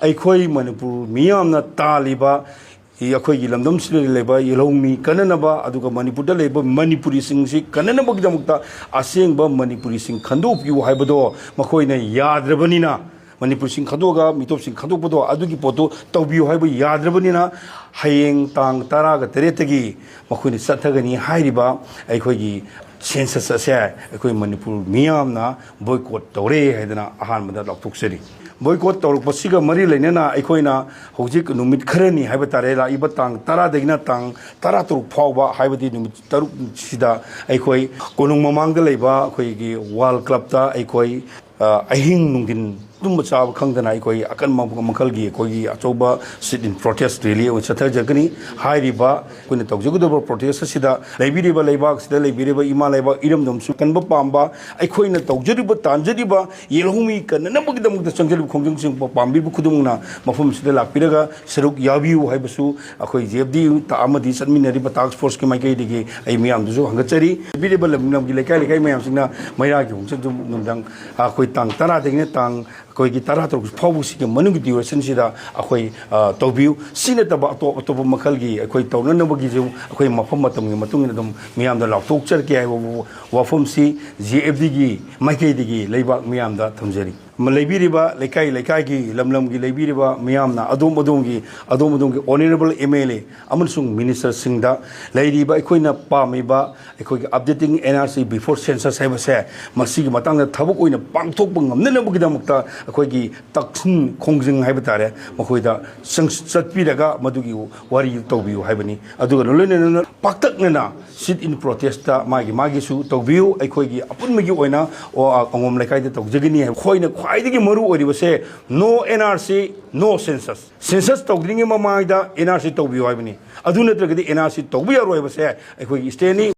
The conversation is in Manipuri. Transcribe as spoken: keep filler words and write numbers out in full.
ꯑꯩꯈꯣꯏ ꯃꯅꯤꯄꯨꯔ ꯃꯤꯌꯥꯝꯅ ꯇꯥꯜꯂꯤꯕ ꯑꯩꯈꯣꯏꯒꯤ ꯂꯝꯗꯝꯁꯤꯗ ꯂꯩꯕ ꯌꯦꯜꯍꯧꯃꯤ ꯀꯟꯅꯅꯕ, ꯑꯗꯨꯒ ꯃꯅꯤꯄꯨꯔꯗ ꯂꯩꯕ ꯃꯅꯤꯄꯨꯔꯤꯁꯤꯡꯁꯤ ꯀꯟꯅꯅꯕꯒꯤꯗꯃꯛꯇ ꯑꯁꯦꯡꯕ ꯃꯅꯤꯄꯨꯔꯤꯁꯤꯡ ꯈꯟꯗꯣꯛꯄꯤꯌꯨ ꯍꯥꯏꯕꯗꯣ ꯃꯈꯣꯏꯅ ꯌꯥꯗ꯭ꯔꯕꯅꯤꯅ, ꯃꯅꯤꯄꯨꯔꯤꯁꯤꯡ ꯈꯟꯗꯣꯛꯑꯒ ꯃꯤꯇꯣꯞꯁꯤꯡ ꯈꯟꯗꯣꯛꯄꯗꯣ, ꯑꯗꯨꯒꯤ ꯄꯣꯠꯇꯨ ꯇꯧꯕꯤꯌꯨ ꯍꯥꯏꯕ ꯌꯥꯗ꯭ꯔꯕꯅꯤꯅ, ꯍꯌꯦꯡ ꯇꯥꯡ ꯇꯔꯥꯒ ꯇꯔꯦꯠꯇꯒꯤ ꯃꯈꯣꯏꯅ ꯆꯠꯊꯒꯅꯤ ꯍꯥꯏꯔꯤꯕ ꯑꯩꯈꯣꯏꯒꯤ ꯁꯦꯟꯁꯁ ꯑꯁꯦ ꯑꯩꯈꯣꯏ ꯃꯅꯤꯄꯨꯔ ꯃꯤꯌꯥꯝꯅ ꯕꯣꯏꯀꯣꯠ ꯇꯧꯔꯦ ꯍꯥꯏꯗꯅ ꯑꯍꯥꯟꯕꯗ ꯂꯥꯎꯊꯣꯛꯆꯔꯤ꯫ ꯕꯣꯏꯀꯣꯠ ꯇꯧꯔꯛꯄꯁꯤꯒ ꯃꯔꯤ ꯂꯩꯅꯅ ꯑꯩꯈꯣꯏꯅ ꯍꯧꯖꯤꯛ ꯅꯨꯃꯤꯠ ꯈꯔꯅꯤ ꯍꯥꯏꯕ ꯇꯥꯔꯦ, ꯂꯥꯛꯏꯕ ꯇꯥꯡ ꯇꯔꯥꯗꯒꯤꯅ ꯇꯥꯡ ꯇꯔꯥꯇꯔꯨꯛ ꯐꯥꯎꯕ, ꯍꯥꯏꯕꯗꯤ ꯅꯨꯃꯤꯠ ꯇꯔꯨꯛꯁꯤꯗ ꯑꯩꯈꯣꯏ ꯀꯣꯅꯨꯡ ꯃꯃꯥꯡꯗ ꯂꯩꯕ ꯑꯩꯈꯣꯏꯒꯤ ꯋꯥꯔꯜ ꯀ꯭ꯂꯕꯇ ꯑꯩꯈꯣꯏ, ꯑ, ꯑꯍꯤꯡ ꯅꯨꯡꯊꯤꯟ ꯇꯨꯝꯕ ꯆꯥꯕ ꯈꯪꯗꯅ ꯑꯩꯈꯣꯏ ꯑꯀꯟꯕ ꯃꯈꯜꯒꯤ ꯑꯩꯈꯣꯏꯒꯤ ꯑꯆꯧꯕ sit in protest rally ꯑꯣꯏꯅ ꯆꯠꯊꯖꯒꯅꯤ꯫ ꯍꯥꯏꯔꯤꯕ ꯑꯩꯈꯣꯏꯅ ꯇꯧꯖꯒꯗꯧꯕ protest ꯑꯁꯤꯗ ꯂꯩꯕꯤꯔꯤꯕ ꯂꯩꯕꯥꯛꯁꯤꯗ ꯂꯩꯕꯤꯔꯤꯕ ꯏꯃꯥ ꯂꯩꯕꯥꯛ ꯏꯔꯝꯗꯝꯁꯨ ꯀꯟꯕ ꯄꯥꯝꯕ, ꯑꯩꯈꯣꯏꯅ ꯇꯧꯖꯔꯤꯕ ꯇꯥꯟꯖꯔꯤꯕ ꯌꯦꯜꯍꯧꯃꯤ ꯀꯟꯅꯅꯕꯒꯤꯗꯃꯛꯇ ꯆꯪꯖꯔꯤꯕ ꯈꯣꯡꯖꯪꯁꯤꯡ ꯄꯥꯝꯕꯤꯕ ꯈꯨꯗꯤꯡꯃꯛꯅ ꯃꯐꯝꯁꯤꯗ ꯂꯥꯛꯄꯤꯔꯒ ꯁꯔꯨꯛ ꯌꯥꯕꯤꯌꯨ ꯍꯥꯏꯕꯁꯨ ꯑꯩꯈꯣꯏ J F D ꯑꯃꯗꯤ ꯆꯠꯃꯤꯟꯅꯔꯤꯕ task forceꯀꯤ ꯃꯥꯏꯀꯩꯗꯒꯤ ꯑꯩ ꯃꯤꯌꯥꯝꯗꯁꯨ ꯍꯪꯒꯠꯆꯔꯤ꯫ ꯂꯩꯕꯤꯔꯤꯕ ꯂꯝ ꯂꯝꯒꯤ ꯂꯩꯀꯥꯏ ꯂꯩꯀꯥꯏ ꯃꯌꯥꯝꯁꯤꯡꯅ ꯃꯩꯔꯥꯒꯤ ꯈꯣꯡꯖꯪꯁꯨ ꯅꯨꯃꯤꯗꯥꯡ ꯑꯩꯈꯣꯏ ꯇꯥꯡ ꯇꯔꯥꯗꯒꯤꯅ ꯇꯥꯡ ꯑꯩꯈꯣꯏꯒꯤ ꯇꯔꯥꯇꯔꯨꯛ ꯐꯥꯎꯕꯁꯤꯒꯤ ꯃꯅꯨꯡꯒꯤ durationꯁꯤꯗ ꯑꯩꯈꯣꯏ, ꯑ, ꯇꯧꯕꯤꯌꯨ꯫ ꯁꯤ ꯅꯠꯇꯕ ꯑꯇꯣꯞ ꯑꯇꯣꯞꯄ ꯃꯈꯜꯒꯤ ꯑꯩꯈꯣꯏ ꯇꯧꯅꯅꯕꯒꯤꯁꯨ ꯑꯩꯈꯣꯏ ꯃꯐꯝ ꯃꯇꯝꯒꯤ ꯃꯇꯨꯡ ꯏꯟꯅ ꯑꯗꯨꯝ ꯃꯤꯌꯥꯝꯗ ꯂꯥꯎꯊꯣꯛꯆꯔꯛꯀꯦ ꯍꯥꯏꯕ ꯋꯥꯐꯝꯁꯤ J F Dꯒꯤ ꯃꯥꯏꯀꯩꯗꯒꯤ ꯂꯩꯕꯥꯛ ꯃꯤꯌꯥꯝꯗ ꯊꯝꯖꯔꯤ꯫ ꯂꯩꯕꯤꯔꯤꯕ ꯂꯩꯀꯥꯏ ꯂꯩꯀꯥꯏꯒꯤ ꯂꯝ ꯂꯝꯒꯤ ꯂꯩꯕꯤꯔꯤꯕ ꯃꯤꯌꯥꯝꯅ ꯑꯗꯣꯝ ꯑꯗꯣꯝꯒꯤ, ꯑꯗꯣꯝ ꯑꯗꯣꯝꯒꯤ honourable M L A ꯑꯃꯁꯨꯡ ministerꯁꯤꯡꯗ ꯂꯩꯔꯤꯕ ꯑꯩꯈꯣꯏꯅ ꯄꯥꯝꯃꯤꯕ ꯑꯩꯈꯣꯏꯒꯤ updating N R C before census ꯍꯥꯏꯕꯁꯦ, ꯃꯁꯤꯒꯤ ꯃꯇꯥꯡꯗ ꯊꯕꯛ ꯑꯣꯏꯅ ꯄꯥꯡꯊꯣꯛꯄ ꯉꯝꯅꯅꯕꯒꯤꯗꯃꯛꯇ ꯑꯩꯈꯣꯏꯒꯤ ꯇꯛꯁꯤꯟ ꯈꯣꯡꯖꯪ ꯍꯥꯏꯕ ꯇꯥꯔꯦ, ꯃꯈꯣꯏꯗ ꯆꯪ-, ꯆꯠꯄꯤꯔꯒ ꯃꯗꯨꯒꯤ ꯋꯥꯔꯤ ꯇꯧꯕꯤꯌꯨ ꯍꯥꯏꯕꯅꯤ꯫ ꯑꯗꯨꯒ ꯂꯣꯏꯅꯅ ꯄꯥꯛꯇꯛꯅꯅ sit in protestꯇ ꯃꯥꯒꯤ ꯃꯥꯒꯤꯁꯨ ꯇꯧꯕꯤꯌꯨ꯫ ꯑꯩꯈꯣꯏꯒꯤ ꯑꯄꯨꯟꯕꯒꯤ ꯑꯣꯏꯅ ꯑꯣ-, ꯑꯉꯣꯝ ꯂꯩꯀꯥꯏꯗ ꯇꯧꯖꯒꯅꯤ ꯍꯥꯏꯕ꯫ ꯑꯩꯈꯣꯏꯅ ꯈ꯭ꯋꯥꯏꯗꯒꯤ ꯃꯔꯨ ꯑꯣꯏꯔꯤꯕꯁꯦ no N R C, no census꯫ Census ꯇꯧꯗ꯭ꯔꯤꯉꯩ ꯃꯃꯥꯡꯗ N R C ꯇꯧꯕꯤꯌꯨ ꯍꯥꯏꯕꯅꯤ꯫ ꯑꯗꯨ ꯅꯠꯇ꯭ꯔꯒꯗꯤ N R C ꯇꯧꯕ ꯌꯥꯔꯣꯏ ꯍꯥꯏꯕꯁꯦ ꯑꯩꯈꯣꯏꯒꯤ stateꯅꯤ꯫